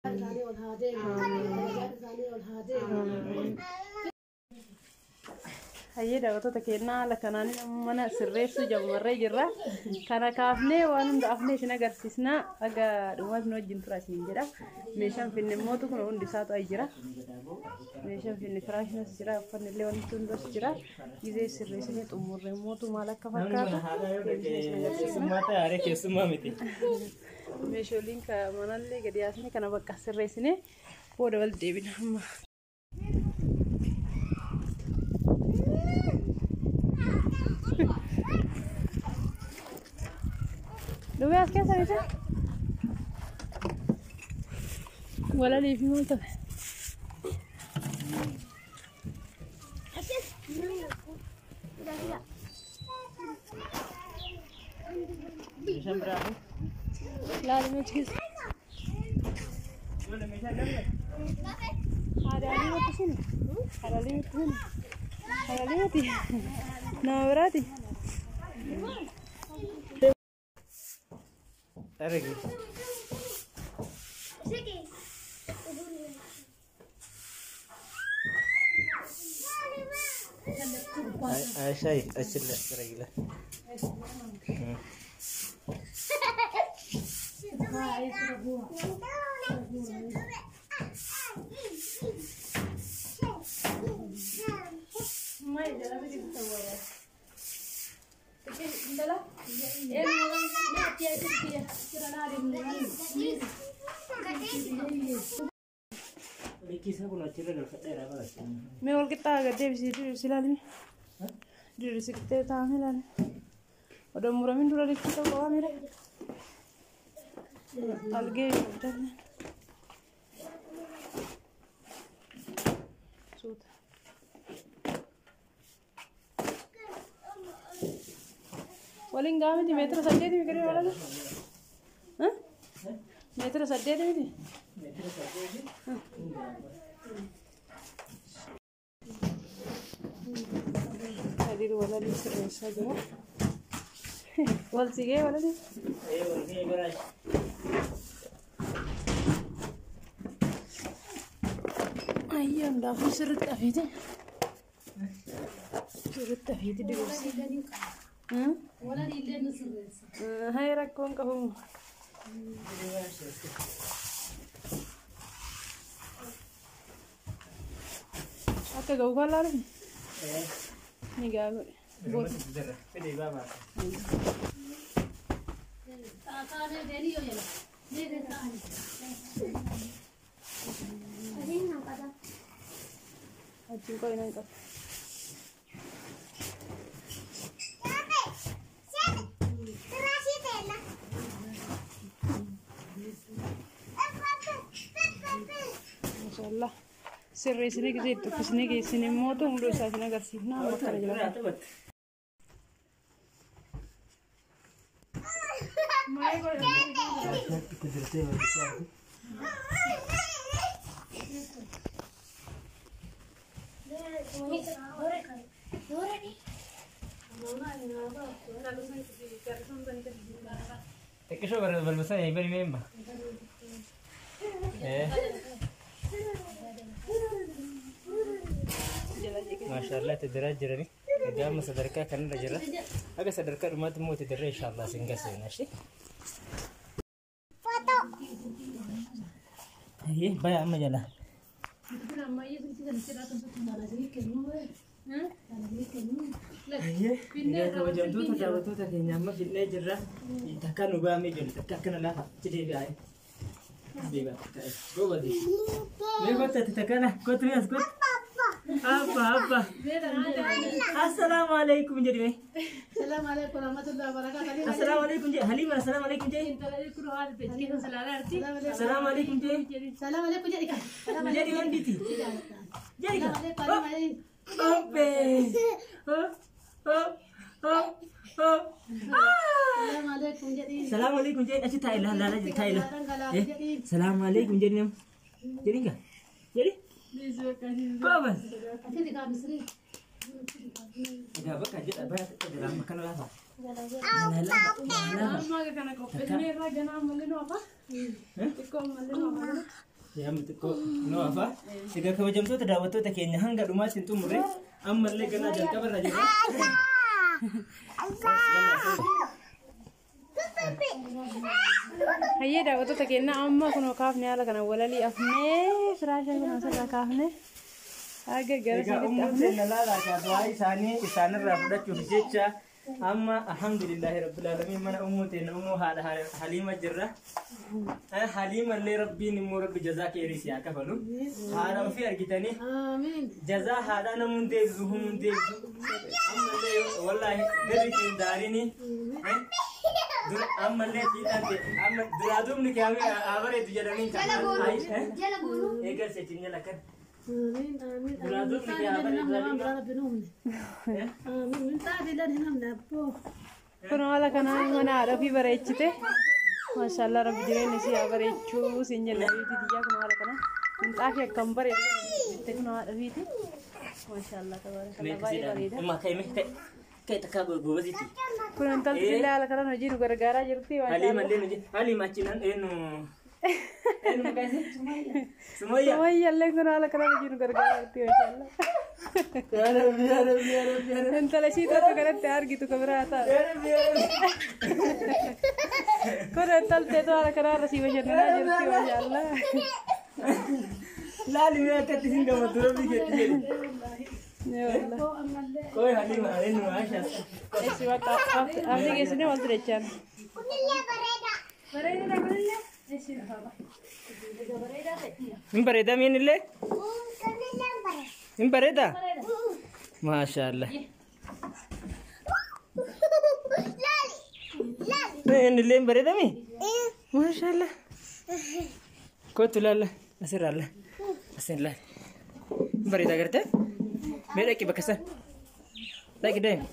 Isaanii ol haa deemu. Darajaan isaanii ol haa deemu. Hayyee daawwattoota keenyaa, haala kanaan mana sirreessuu jammarree jirra. Kana kaafnee waan hunda afnee isin agarsiisna. Aga dhumaas nu wajjin tura isin jedha. Meeshaan finne mootu kun hundi isaatu ayi jira. Meeshaan finne firaashinas jira, uffanni illee wanti hundas jira. Gizee sirreessinee xumurree mootu maal akka fakkaatu deebisnee isin agarsiisna. Keessummaa taa'ee keessummaa miti. Meeshaaleen manallee gadi yaasnee kana bakka sirreessinee booda wal deebina amma. Dhugee as keessa miti. Walalii fi maal ta'e? Meeshaan biraa fi. Laalime achi keessa. Haadha miti suni. Haadha miti suni. Haadha miti. Nama biraati. Argi. Aishaa achilla siragila. Likkii isaa kun achirra galfadheera bara. Mee wal qixxaa gad deebisii diriirsi ilaalime. Diriirsi qixxee taa'ame ilaalime. Odoo muramin dura likkii ta'uu qabaa mire. Algee qabdan. Suuta. Waliin gahaa miti meetira 8 miti walalu. Meetira 8 miti. Meetira 8. Hadiir walalii sirreessaa jira. Wal sigee walalii. Ee, wal gahee biraa. Ayyaan daakuu sirriitti afiiti. Sirriitti afiiti diriirsi. Walalii illee nu sirreessa. Hai, rakkoon qabu. Akka ga'u kan laalu Ee. ni gaa godhe. Jira. Fidee baabaa. Taa'anii deeni yoo jedhan. Mee taa'anii. Achiin qo'ina hin qabu. Maashaallah. Sirreessinee gisee itti uffisnee geessinee mootu hunduu isaa isin agarsiifna amma akkana jira. Biraa taphatti. Itti dirtee barsiisaa. Xiqqishoo balbasan bari meemma. Ee. Maashaallah, itti diraa jirani. Egaa amma sadarkaa kanarra jira. Akka sadarkaa dhumaatti immoo itti dirree inshaallah isin gaseena ishee. Ayyee baya amma jala. Ayyee egaa kabajamtoota daawwattoota keenya, amma fidnee jirra. Takka nu baamee jiru takka akkana lafa achi deebi'aa. Deebi'aa takka. Goobati. Mee kottu takka na kottu, mee as kottu. Abba abba. Assalaamu alaikum jedhi mee. Salaamu alaikum warahmatullahi wabarakatuh. Assalaamu alaikum jedhi. Halima, assalaamu alaikum jedhi. Assalaamu alaikum jedhi. Salaamu alaikum jedhi kan. Jedhi wandiiti. Jedhi Salaamu kan. alaikum. Obbee. Hop hop hop hop. Salaamu alaikum jedhi. Salaamu alaikum jedhi, achi taa'e laala laala jedhi, taa'e laala. Salaamu alaikum jedhi nam. Jedhi kan. Jedhi. Goobas. Ati kaa Misrii. Egaa bakka jedha baya xiqqoo jira amma kana laafa. Jala laafa. Jala laafa. Amma kana qopheessinee irraa ganaa ammallee nu hafa. Xiqqoo ammallee nu hafa. Amma xiqqoo nu hafa. Egaa kabajamtoota daawwattoota keenya hanga dhumaatti hin xumurre ammallee ganaa jalqabarra jirra. Hayyee daawwattoota keenya amma kunoo kaafne haala kana walalii afnee firaasha kun asirraa kaafne haga gara Egaa sitti ummuun afne. seenna laalaa kaa du'aa isaanii isaanirraa fudhachuuf jecha amma alhamdulillahi rabbil aalamiin mana ummuu teenna ummuu haadha Haliima jirra. Haliima illee rabbiin immoo rabbi jazaa keerii si haa kafalu. Haadha ofii argitanii Amiin. jazaa haadhaa namuun deebisu humuun deebisu. Ammallee wallaahi gadi keen daarini. Ammallee fiixaan ta'e amma duraa duubni kee haa bareedu jedhanii Jala guuru. Eegal seetiin jala kan. Amiin amiin. Duraa duubni kee haa bareedu Waan jedhanii. biraa rabbi nuumne. Amiin. Min xaafii lan hin hamne abboo. Kun haala kanaan mana haadha ofii bareechite. Maashaallah rabbi jireenya isii haa bareechuu siin jenna biitii biyyaa kun haala kanaan. Minxaafii akkam bareedu kana kun haadha ofiiti. Maashaallah tabaarakallah baay'ee bareeda. Umma ka'e ka'e ka'e takkaa goobasitti. Kun intalti illee haala kanaan hojii nu gargaaraa jirti. Haliima Maashaallah. illee nuti Haliima achiin eenyu eenyu maqaa isii? Sumayya. Sumayya illee kun haala kanaan hojii nu gargaaraa jirti maashaallah. Yaa Rabbi yaa Rabbi yaa Rabbi yaa Rabbi. Intala ishii tokko kanatti argitu kan biraa ta'a. Yaa Rabbi yaa Rabbi. Kun intalteetu haala kanaan asii bashannanaa jirti maashaallah. Laali mee akkatti isin gammaddu Rabbi keetti jedhi. Yaa Ammallee. Koi Haliima eenyu Aisha. Eessi bakka afni geessinee wal ture jechaan. Kunillee bareeda. Bareeda kunillee. Eessi lafa. Hin bareeda miin illee? Kunillee bareeda. Hin bareeda? Maashaallah. Laali. Laali. Inni illee hin bareeda mii? Maashaallah. Kottu laalla asirraa laalla asin laali. Hin bareeda agartee? Mee dhaqi bakka san. Dhaqi deemi.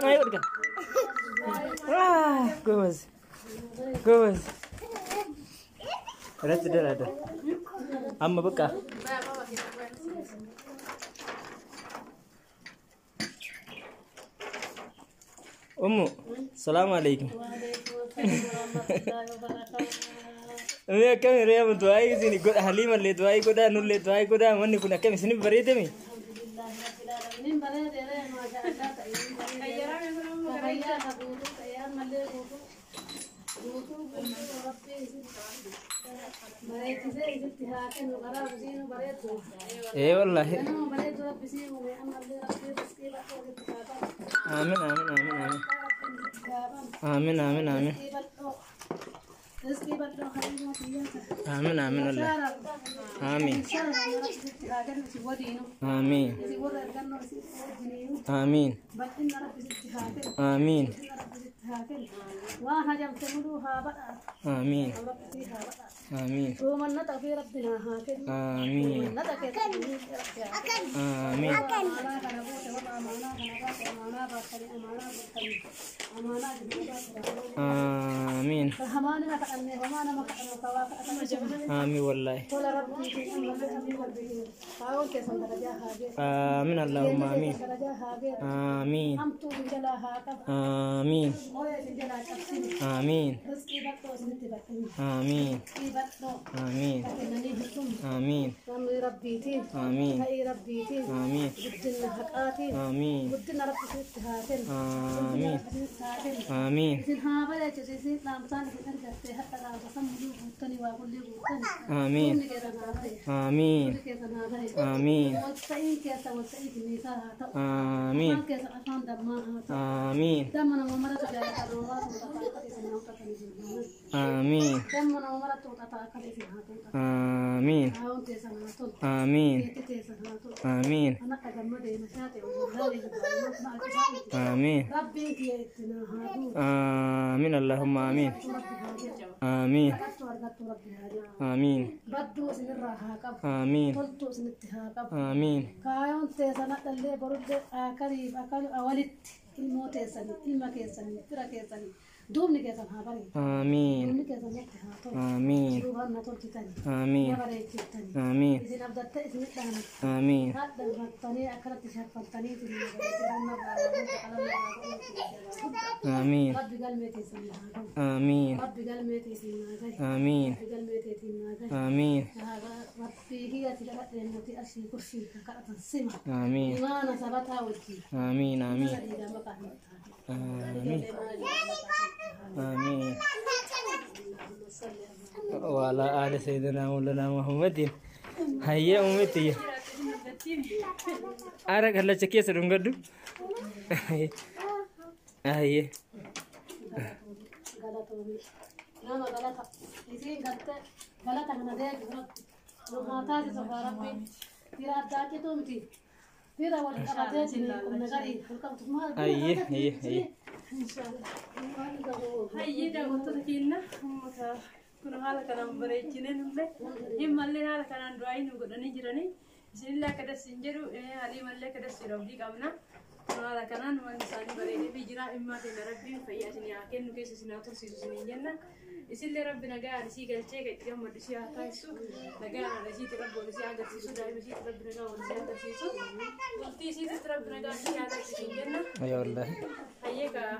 Ayo odga. Ah, goobaz. Goobaz. Irratti dalaada. Amma bakka. Ummu, salaamu alaikum. Mee akkami reema du'aa isin godha Haliimallee du'aa godhaa nullee du'aa godhaa wanni kun akkami isinif bareedame? Nin bareedee maashaallah ta'e. Fayyaa ka guutuu ta'e ammallee guutuu. Guutuu guutuu rabbi isin bareechisee isitti haa kennu karaa isiinu bareeddu. Ee wallaahi. Nama bareeddu rabbi sii uume ammallee rabbi riskii bal'oo isitti haa qabu. Aamin aamin aamin aamin. Rabbi isitti haa qabu. Aamin aamin aamin. Riskii bal'oo. Riskii bal'oo hariiroo biyyaata. Aamin aamin wallaahi. Aamin. Rabbi isitti haa kennu isin waliinu. Aamin. Isin warra ergannoo isin wajjiniinu. Aamin. Bal'inna rabbi isitti haa kennu. Aamin. Bal'inna rabbi isitti haa kennu. Waan hajamte muluu haa badhaatu. Aamin. Rabbi sii haa badhaatu. Aamin. Roomannata ofii rabbi naa haa kennu. Aamin. Roomannata keessatti rabbi haa kennu. Aamin. Amaanaa kana buute warra amaanaa kana baate amaanaa baattanii amaanaa guuttanii amaanaa gidduu baate. Aamin. Hamaa nama kadhanne homaa nama kadhannu kawaa kadhatan. Aamin wallaahi. Tola rabbiitiin ammallee amii rabbiitiin kaawwan keessan darajaa haa geessu. Aamin Allahumma aamin. Darajaa haa geessu. Aamin. Hamtuu isin jalaa haa qabu. Aamin. Qolee isin jalaa cabsini. Aamin. Riskii bal'oo isinitti bal'inni. Aamin. Riskii bal'oo Aamin. kennanii hin dhumne. Aamin. Namni rabbiitiin. Aamin. Ta'ii rabbiitiin. Aamin. Guddina haqaatiin. Aamin. Guddina rabbi isinitti haa kennu. Aamin. Rabbi isinitti haa kennu. Aamin. Isin haa bareechisu isin dhaamsaan isin argattee hadha dhaamsa san muluu guuttanii waa kullee guuttanii. Aamin. Humni keessan haa bareechu. Aamin. Humni keessan haa bareechu. Aamin. Walta'iin keessa walta'ii bineensaa haa ta'u. Aamin. Afaan keessa afaan dammaa haa ta'u. Aamin. Damma nama maratu jaalata nama maratu xaxaa akka isin haa xaxan isin haa malu. Aamin. Damma nama maratu xaxaa akka isin haa xaxan. Aamin. Haawwan teessan haa tolu. Aamin. Keetti teessan haa tolu. Aamin. Ana gammadee nashaate wallaahi hin Aamin. Rabbiin kiyya itti naa haa guutu. Aamin Allahumma aamin. Rabbi haa jedhu. Aamin. Kadhattu argattu rabbi haa jedhu. Aamin. Badduu isinirraa haa qabu. Aamin. Toltuu isinitti haa qabu. Aamin. Kaayoon teessan hadhallee borullee akariif akalu awalitti ilmoo teessanii ilma keessanii fira keessanii duubni keessan haa bareedu. Aamin. Duubni keessan natti haa tolu. Aamin. Duubaan na tolchitanii. Aamin. Na bareechiftanii. Aamin. Isin abdattee isin dhaamte. Aamin. Hadha hubattanii akkanatti shaffaltanii isin bareechitan narraa Aamiin. Rabbi galmee teessan naa gahe. Aamiin. Rabbi galmee teessan naa gahe. Aamiin. Rabbi galmee teessan naa gahe. Aamiin. Rabbii hiyyati kadhadheen nuti asii kursii kan kadhatan sima. Aamiin. Imaana sabataa wajjin. Aamiin. Aamiin. Mana dhiiraa maqaa hin taane. Aamiin. Aamiin. وعلى آل سيدنا مولانا محمد. هيا أمتي أرى كلا شكيس رونغدو. هيا. Galatoomii. Nama galata. Isiin galtee galata kana deebisu rabbi. Nu haa taasisu haa rabbi. Fira addaa cituu miti. Fira wal qabatee qubna garii wal qabatu maal. Hayyee, hayyee, hayyee. Hayyee daawwattoota keenya uummata kun haala kanaan bareechinee nullee himmallee haala kanaan du'aa nu godhanii jiranii isinillee akka dassin jedhu haliimallee akka dassi abdii qabna. Kun haala kanaan manni isaanii bareedee fi jira dhimmaa keenya rabbiin fayyaa isinii haa kennu keessa isin haa tursiisu isiniin jenna. Isinillee rabbi nagaa isii galchee kan itti gammadu isii haa taasisu nagaa isiitti rabbi wal isii agarsiisu daa'ima isiitti rabbi nagaa wal isii agarsiisu bultii isiitti rabbi nagaa isii haa taasisu isiniin jenna. يا والله. Hayyee kaa.